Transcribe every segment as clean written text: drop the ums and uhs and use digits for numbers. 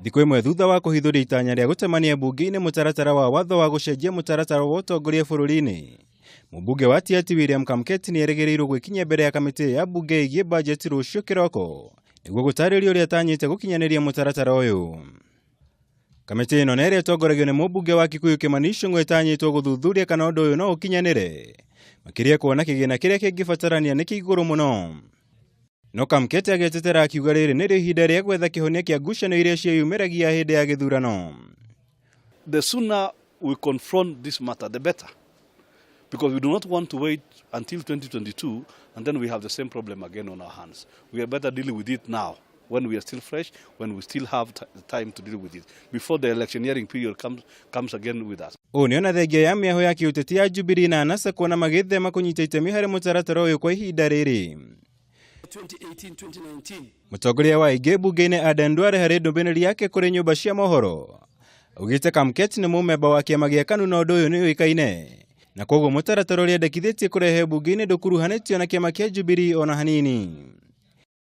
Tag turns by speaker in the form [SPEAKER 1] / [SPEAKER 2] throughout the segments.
[SPEAKER 1] Thikũ ĩmwe thutha wa kũhithũria itanya rĩa gũcemania mbunge-inĩ mũtaratara wa watho wa gũcenjia mũtaratara wa ũtongoria bũrũri-inĩ, mũmbunge wa Tiaty William Kamket nĩ erĩgĩrĩirwo gwĩkinyia mbere ya kamĩtĩ ya mbunge ĩgiĩ bajeti rũciũ kĩroko nĩguo gũtarĩria ũrĩa atanyĩte gũkinyanĩria mũtaratara ũyũ. Kamĩtĩ ĩno na ĩrĩa ĩtongoragio nĩ mũmbunge wa Kikuyu Kimani Ichung'wa ĩtanyĩtwo gũthuthuria kana ũndũ ũyũ no ũkinyanĩre, makĩria kuona kĩgĩna kĩrĩa kĩngĩbatarania nĩ kĩa igũrũ mũno. No Kamket agĩtetera akiuga rĩrĩ nĩrĩo ihinda rĩa gwetha kĩhonia kĩa ngucanio iria ciĩyumĩragia hĩndĩ ya gĩthurano.
[SPEAKER 2] The sooner we confront this matter, the better. Because we do not want to wait until 2022 and then we have the same problem again on our hands. We are better dealing with it now, when we are still fresh, when we still have time to deal with it, before the electioneering period comes again with us.
[SPEAKER 1] Ũũ nĩ ona thengia ya mĩaho ya kĩũteti ya Jubilee na NASA kuona magĩthema kũnyita itemi harĩ mũtaratara ũyũ kwa ihinda rĩrĩ. Mũtongoria wa aingĩ mbunge-inĩ Aden Duale harĩ ndũmĩrĩri yake kũrĩ nyũmba cia mohoro augĩte Kamket nĩ mũmemba wa kĩama gĩa KANU na ũndũ ũyũ nĩ ũĩkaine, na koguo mũtaratara ũrĩa endekithĩtie kũrehe mbunge-inĩ ndũkuruhanĩtio na kĩama kĩa Jubilee ona hanini.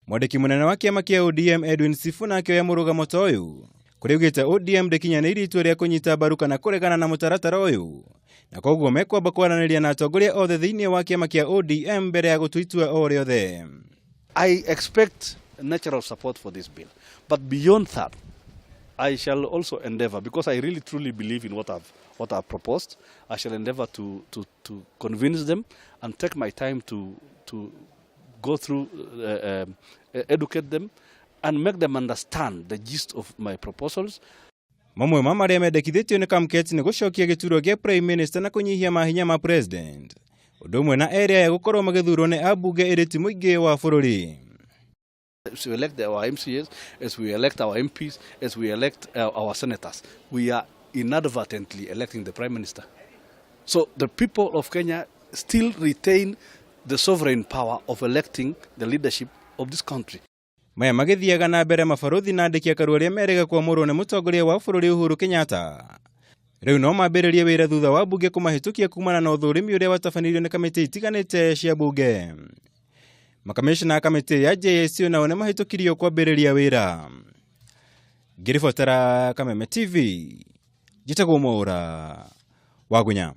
[SPEAKER 1] Mwandĩki mũnene wa kĩama kĩa ODM Edwin Sifuna akĩoya mũrũgamo ta ũyũ kũrĩa augĩte ODM ndĩkinyanĩirie itua rĩa kũnyita mbaru kana kũregana na mũtaratara ũyũ, na koguo mekwamba kwaranĩria na atongoria othe thĩinĩ wa kĩama kĩa ODM mbere ya gũtua itua o rĩothe.
[SPEAKER 2] I expect natural support for this bill. But beyond that, I shall also endeavor, because I really truly believe in what I've proposed, I shall endeavor to convince them and take my time to go through, educate them, and make them understand the gist of my proposals.
[SPEAKER 1] Mamwe ma marĩa mendekithĩtio nĩ Kamket nĩ gũcokia gĩturwa gĩa Prime Minister na kũnyihia mahinya ma President, ũndũ ũmwe na erĩ aya gũkorwo magĩthurwo nĩ ambunge ĩrĩ ti mũingĩ wa bũrũri.
[SPEAKER 2] As we elect our MCAs, as we elect our MPs, as we elect our senators, we are inadvertently electing the Prime Minister. So the people of Kenya still retain the sovereign power of electing the leadership of this country.
[SPEAKER 1] Maya magĩthiaga na mbere, mabarũthi na andĩki a karua arĩa merĩga kwamũrwo nĩ mũtongoria wa bũrũri Uhuru Kenyatta rĩu no mambĩrĩrie wĩra thutha wa mbunge kũmahĩtũkia kumana na ũthũrimi ũrĩa watabanĩirio nĩ kamĩtĩ itiganĩte cia mbunge. Makamishna a kamĩtĩ ya JSC nao nĩ mahĩtũkirio kwambĩrĩria wĩra. Ngĩribotera Kameme TV, njĩtagwo Mwaũra Wagunya.